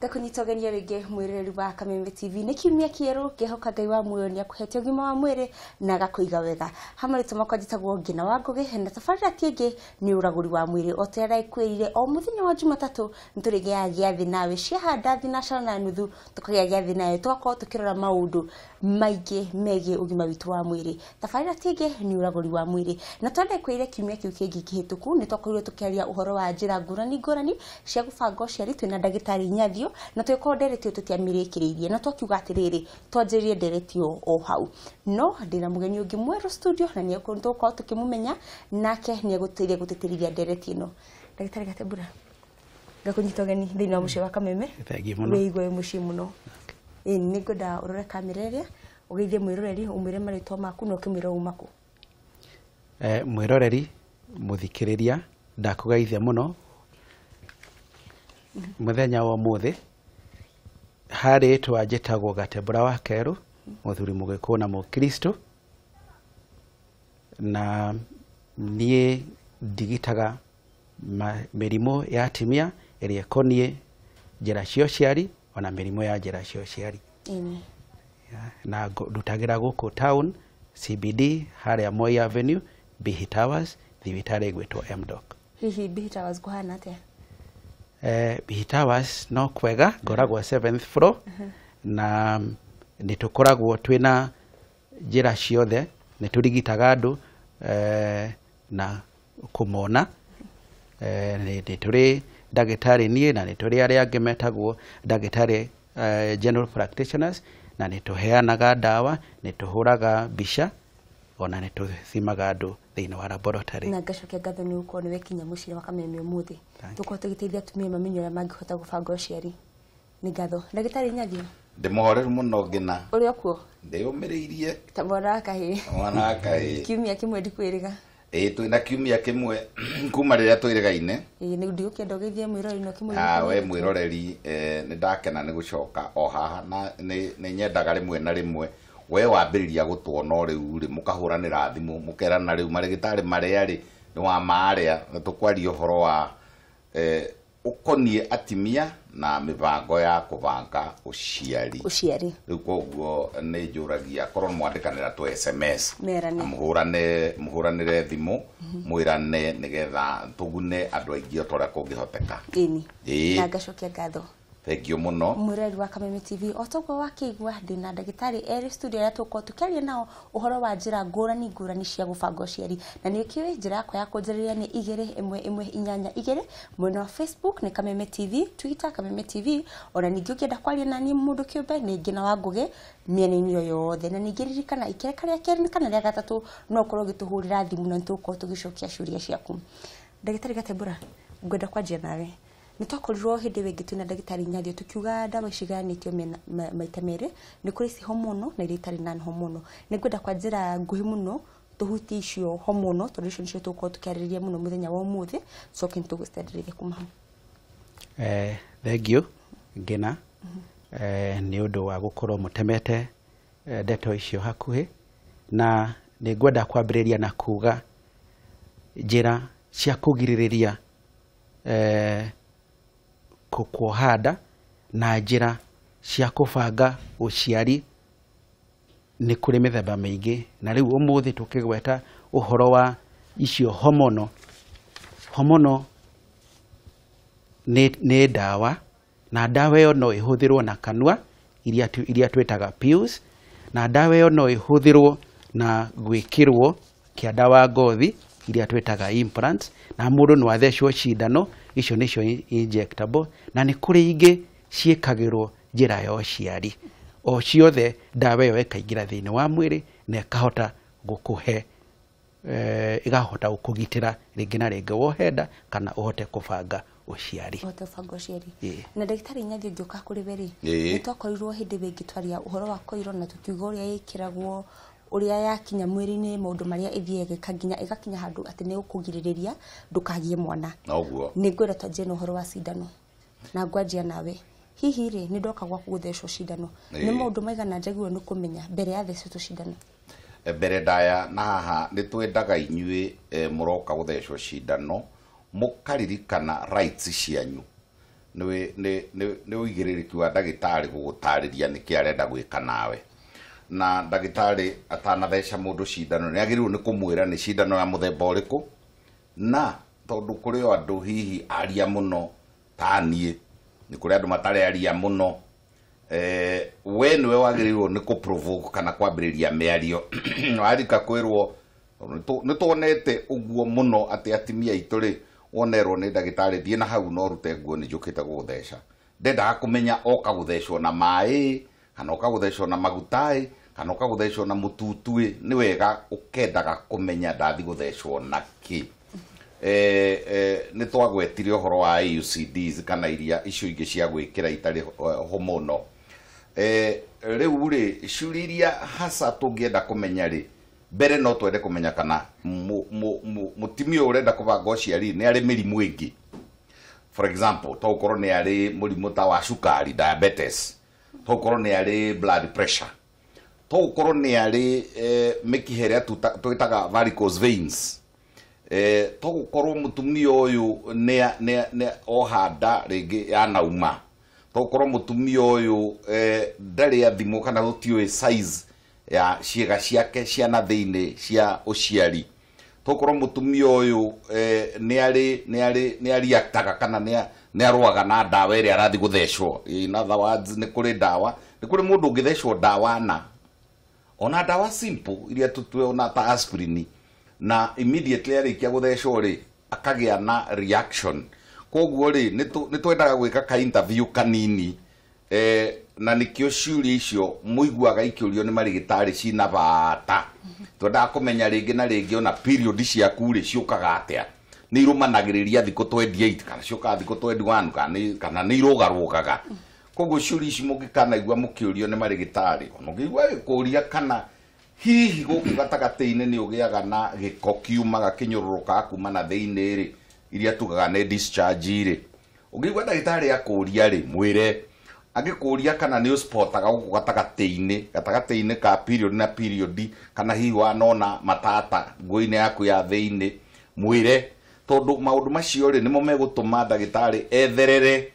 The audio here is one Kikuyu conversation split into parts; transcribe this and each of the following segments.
Ngakunyita ũgeni rĩngĩ mwĩroreri wa Kameme TV. Nĩ kiumia kĩerũ, ngĩhoka Ngai wa muoyo nĩ akũhete ũgima wa mwĩrĩ na agakũiga wega. Hamwe rĩtwa makwa njĩtagwo Ngina wa Ngũgĩ, na tabarĩra ti ĩngĩ nĩ ũragũri wa mwĩrĩ. O ta ũrĩa ndĩkwĩrire, o mũthenya wa Jumatatũ nĩ tũrĩgĩaga gĩathĩ nawe ciahanda thinacara na nuthu, tũkagĩa gĩathĩ nawe, tũgakorwo tũkĩrora maũndũ maingĩ megiĩ ũgima witũ wa mwĩrĩ. Tabarĩra ti ĩngĩ nĩ ũragũri wa mwĩrĩ. Na ta ũrĩa ndĩkwĩrire kiumia kĩu kĩngĩ kĩhĩtũku, nĩ twakorirwo tũkĩaria ũhoro wa njĩra ngũrani ngũrani cia gũbanga ũciari twĩna ndagĩtarĩ Nyathio, na tũgĩkorwo ndereti ĩyo tũtiamĩrĩkĩrĩirie, na twakiuga atĩrĩrĩ, twanjĩrĩrie ndereti ĩyo o hau. No ndĩna mũgeni ũngĩ mwerũ studio, na nĩ tũgũkorwo tũkĩmũmenya, nake nĩ egũtũteithia gũtĩtĩrithia ndereti ĩno. Ndagĩtarĩ Gatembura, ngakũnyita ũgeni thĩinĩ wa mũciĩ wa Kameme. Thengiũ mũno. Wĩigue wĩ mũciĩ mũno. Ĩĩ, nĩ ngwenda ũrore kamera ĩrĩa, ũgeithie mwĩroreri, ũmwĩre marĩtwa maku na ũkĩmwĩre uma kũ. Mwĩroreri, mũthikĩrĩria, ndakũgeithia mũno mũthenya wa ũmũthĩ. Harĩtwa njĩtagwo Gatembũra wa Kerũ, mũthuri mũgĩkũyũ na mũkristo, na niĩ ndigitaga mĩrimũ ya atumia ĩrĩa ĩkoniĩ njĩra cia ũciari ona mĩrimũ ya njĩra cia ũciari. Na ndutagĩra gũkũ town CBD harĩa Moi Avenue, Bihi Towers, thibitarĩ ĩgwĩtwo MDOC. Hihi Bihi Towers kũhana atĩa? Bihi Towers no kwega, ngoragwo 7th floor, na nĩ tũkoragwo twĩna njĩra ciothe, nĩ tũrigitaga andũ na kũmona. Nĩ tũrĩ ndagĩtarĩ niĩ, na nĩ tũrĩ arĩa angĩ metagwo ndagĩtarĩ general practitioners, na nĩ tũheanaga ndawa, nĩ tũhũraga mbica, ona nĩ tũthimaga andũ thĩinĩ wa laboratory. Na ngacokia ngatho nĩ gũkorwo nĩ wekinya mũciĩ wa Kameme ũmũthĩ. Tũkorwo tũgĩteithia atumia mamenye ũrĩa mangĩhota gũbanga ũciari. Nĩ ngatho. Ndagĩtarĩ Nyathio. Ndĩ mũhoreru mũno Ngina. Ũrĩ o kuo? Ndĩyũmĩrĩirie. Ta mwana wa kahĩĩ. Mwana wa kahĩĩ. Kiumia kĩmwe ndikwĩrĩga. Ĩĩ, twĩna kiumia kĩmwe kuma rĩrĩa twĩrĩgaine. Ĩĩ, nĩ ndigũkĩenda ũgeithie mwĩroreri na ũkĩmwĩre. We mwĩroreri, nĩ ndakena nĩ gũcoka o haha, na nĩ nyendaga rĩmwe na rĩmwe we wambĩrĩria gũtuona o rĩu rĩ, mũkahũranĩra thimũ, mũkerana rĩu marĩgĩtarĩ marĩa rĩ nĩ wa marĩa, na tũkwaria ũhoro wa ũkoniĩ atimia na mĩbango ya kũbanga ũciari. Ũciari. Rĩu koguo nĩ njũragia korwo mwandĩkanĩra tũ SMS, Merane. na mũhũranĩre thimũ, mwĩrane nĩgetha tũgune andũ aingĩ o ta ũrĩa kũngĩhoteka. Ĩni. Ĩĩ. Na ngacokia ngatho. Thengiũ mũno. Mwĩroreri wa Kameme TV, o toguo wakĩigua ndĩna ndagĩtarĩ erĩ studio arĩa tũgũkorwo tũkĩaria nao ũhoro wa njĩra ngũrani ngũrani cia gũbanga ũciari. Na nĩ ũkĩũĩ njĩra yakwa ya kũnjarĩria nĩ 2 1 1 8 2, mwena wa Facebook nĩ Kameme TV, Twitter Kameme TV, ona ningĩ ũngĩenda kwaria na niĩ mũndũ kĩũmbe nĩ Ngina wa Ngũgĩ mĩena-inĩ ĩyo yothe. Na ningĩ ririkana ikereka rĩa kerĩ kana rĩa gatatũ no ũkorwo ũgĩtũhũrĩra thimũ na nĩtũgũkorwo tũgĩcokia ciũria ciaku. Ndagĩtarĩ Gatembũra, ngwenda kwanjia nawe. Nĩ twakorirwo hĩndĩ ĩyo ĩngĩ twĩna ndagĩtarĩ Nyathio tũkiuga ndawa ici igayanĩtio maita merĩ, nĩ kũrĩ ici hormonal na iria itarĩ non hormonal. Nĩ ngwenda kwa njĩra nguhĩ mũno tũhutie icio hormonal, tondũ icio nĩcio tũgũkorwo tũkĩarĩrĩria mũno mũthenya wa ũmũthĩ, tũcoke nĩ tũgũcitendereria kuma hau. Thengiũ Ngina, nĩ ũndũ wa gũkorwo mũtemete ndeto icio hakuhĩ, na nĩ ngwenda kwambĩrĩria na kuga njĩra cia kũgirĩrĩria kuoha nda na njĩra cia kũbanga ũciari nĩ kũrĩ mĩthemba mĩingĩ. Na rĩu ũmũthĩ tũkĩgweta ũhoro wa icio hormonal. Hormonal nĩ ndawa, na ndawa ĩyo no ĩhũthĩrwo na kanua iria twĩtaga pills, na ndawa ĩyo no ĩhũthĩrwo na gwĩkĩrwo kĩanda wa ngothi iria twĩtaga implants, na mũndũ no athecwo cindano, icio nĩcio injectable, na nĩ kũrĩ ingĩ ciĩkagĩrwo njĩra ya ũciari. O ciothe ndawa ĩyo ĩkaingĩra thĩinĩ wa mwĩrĩ na ĩkahota gũkũhe, ĩkahota gũkũgitĩra rĩngĩ na rĩngĩ wohe nda kana ũhote kũbanga ũciari. Ũhote kũbanga ũciari. Ĩĩ. Na ndagĩtarĩ Nyathio ngĩũka kũrĩ we rĩ, nĩ twakorirwo hĩndĩ ĩyo ĩngĩ twaria ũhoro wa koiro na tũkiuga ũrĩa ĩkĩragwo, ũrĩa yakinya mwĩrĩ-inĩ, maũndũ marĩa ĩthiaga ĩgĩka nginya ĩgakinya handũ atĩ nĩ ũkũgirĩrĩria ndũkagĩe mwana. Noguo. Nĩ ngwenda twanjie na ũhoro wa cindano. Na ngwanjia nawe, hihi rĩ nĩ ndoka gwaku gũthecwo cindano, nĩ maũndũ maigana njagĩrĩirwo nĩ kũmenya mbere ya thecetwo cindano? Mbere ndaya na haha nĩ twendaga inyuĩ mũroka gũthecwo cindano mũkaririkana rights cianyu. Nĩ ũigĩrĩrĩki wa ndagĩtarĩ gũgũtarĩria nĩkĩ arenda gwĩka nawe, na ndagĩtarĩ atanatheca mũndũ cindano nĩ agĩrĩirwo nĩ kũmwĩra nĩ cindano ya mũthemba ũrĩkũ, na tondũ kũrĩ o andũ hihi aria mũno ta niĩ, nĩ kũrĩ andũ matarĩ aria mũno, we nĩwe wagĩrĩirwo nĩ kũ-provoke kana kwambĩrĩria mĩario. Warika kwĩrwo, nĩ tuonete ũguo mũno atĩ atimia aitũ rĩ, wonerwo nĩ ndagĩtarĩ thiĩ na hau no rute nguo nĩ njũkĩte gũgũtheca, ndendaga kũmenya oka gũthecwo na maĩ kana oka gũthecwo na maguta ĩ kana oka gũthecwo na mũtutu ĩ, nĩ wega ũkendaga kũmenya ndathi gũthecwo na kĩ. Nĩ twagwetire ũhoro wa IUCDs kana iria icio ingĩ cia gwĩkĩra itarĩ hormonal. Rĩu rĩ, ciũria iria hasa tũngĩenda kũmenya rĩ, mbere no twende kũmenya kana mũtumia ũyũ ũrenda kũbanga ũciari nĩ arĩ mĩrimũ ĩngĩ. For example, to ũkorwo nĩ arĩ mũrimũ ta wa cukari, diabetes, to ũkorwo nĩ arĩ blood pressure, to ũkorwo nĩ arĩ mĩkiha ĩrĩa twĩtaga varicose veins, to gũkorwo mũtumia ũyũ nĩ oha nda rĩngĩ yanauma, to gũkorwo mũtumia ũyũ ndarĩ athimwo kana gũtiũĩ size ya ciĩga ciake cia na thĩinĩ cia ũciari, to gũkorwo mũtumia ũyũ nĩ ariaktaga kana nĩ arũaga na ndawa ĩrĩa arathiĩ gũthecwo. In other words, nĩ kũrĩ ndawa, nĩ kũrĩ mũndũ ũngĩthecwo ndawa na ona ndawa simple iria tũtue ona ta aspirin, na immediately arĩkia gũthecwo rĩ akagĩa na reaction. Koguo rĩ nĩ twendaga gwĩka ka interview kanini, na nĩkĩo ciũria icio mũiguaga ikĩũrio nĩ marĩgĩtarĩ cina bata. Twendaga kũmenya rĩngĩ na rĩngĩ ona period ciaku rĩ ciũkaga atĩa, nĩ irũmanagĩrĩria thikũ 28 kana ciũkaga thikũ 21 kana nĩ irũgarũgaga. Koguo ciũria ici mũngĩkanaigua mũkĩũrio nĩ marĩgĩtarĩ, ona ũngĩigua gĩkũria kana hihi gũkũ gatagatĩ-inĩ nĩ ũgĩaga na gĩko kiumaga kĩnyũrũrũkaga kuma na thĩinĩ rĩ, iria tugaga nĩ discharge rĩ, ũngĩigua ndagĩtarĩ akũria rĩ, mwĩre. Angĩkũria kana nĩ ũspotaga gũkũ gatagatĩ-inĩ ka period na period, kana hihi wanona matata nguo-inĩ yaku ya thĩinĩ, mwĩre, tondũ maũndũ macio rĩ nĩmo megũtũma ndagĩtarĩ etherere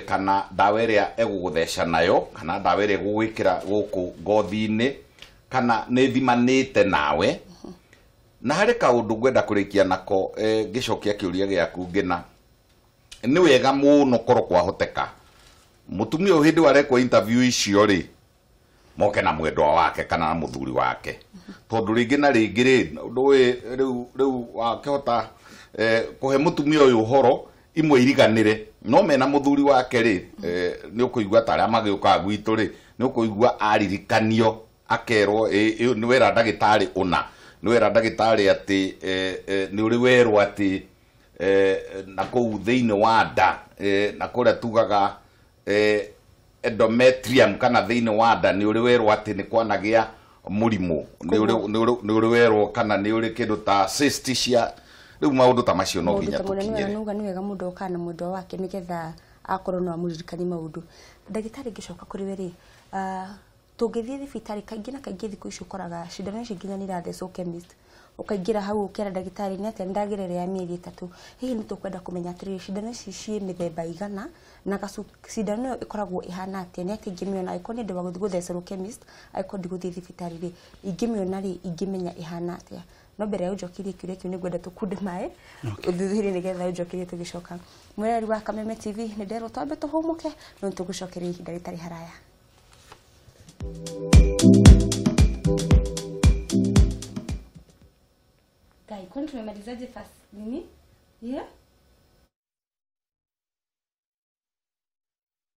kana ndawa ĩrĩa egũgũtheca nayo, kana ndawa ĩrĩa egũgwĩkĩra gũkũ ngothi-inĩ, kana nĩ thimanĩte nawe. Na harĩ kaũndũ ngwenda kũrĩkia nako, ngĩcokia kĩũria gĩaku Ngĩna, nĩ wega mũno korwo kwahoteka mũtumia ũyũ hĩndĩ warekwo interview icio rĩ, moke na mwendwa wake kana na mũthuri wake, tondũ rĩngĩ na rĩngĩ rĩ, ndũĩ rĩu wakĩhota kũhe mũtumia ũyũ ũhoro imwe iriganĩre, no mena mũthuri wake rĩ, nĩ ũkũigua ta arĩa magĩũkaga gwitũ rĩ, nĩ ũkũigua aririkanio akerwo nĩ wera ndagĩtarĩ ũna, nĩ wera ndagĩtarĩ atĩ nĩ ũrĩ werwo atĩ na kũu thĩinĩ wa nda, na kũrĩa tugaga endometrium kana thĩinĩ wa nda nĩ ũrĩ werwo atĩ nĩ kwanagĩa mũrimũ, nĩ ũrĩ werwo kana nĩ ũrĩ kĩndũ ta cyst cia rĩu maũndũ ta macio no nginya tũkinyĩre. Nĩ wega mũndũ okaga na mwendwa wake nĩgetha akorwo no amũririkanie maũndũ. Ndagĩtarĩ, ngĩcoka kũrĩ we rĩ, tũngĩthiĩ thibitarĩ kaingĩ na kaingĩ thikũ ici ũkoraga cindano ici nginya nĩ irathecwo chemist, ũkaingĩra hau ũkera ndagĩtarĩ nĩ atĩa nĩndagĩrĩra ya mĩeri 3. Hihi nĩ tũkwenda kũmenya atĩrĩrĩ, cindano ici ciĩ mĩthemba igana na cindano ĩyo ĩkoragwo ĩhana atĩa, nĩ atĩa ingĩmĩona angĩkorwo nĩ ndĩ wa gũthiĩ gũthecerwo chemist, angĩkorwo ndigũthiĩ thibitarĩ rĩ, ingĩmĩona rĩ, ingĩmenya ĩhana atĩa? No mbere ya ũnjokerie kĩũria kĩu nĩ ngwenda tũkunde maĩ ũthuthurie nĩgetha ũnjokerie tũgĩcoka. Mwĩrori wa Kameme TV, nĩ nderwo twambe tũhũmũke, no nĩtũgũcokeria ihinda rĩtarĩ haraya. Guy, kwani tumemalizaje fast nini? Yeah?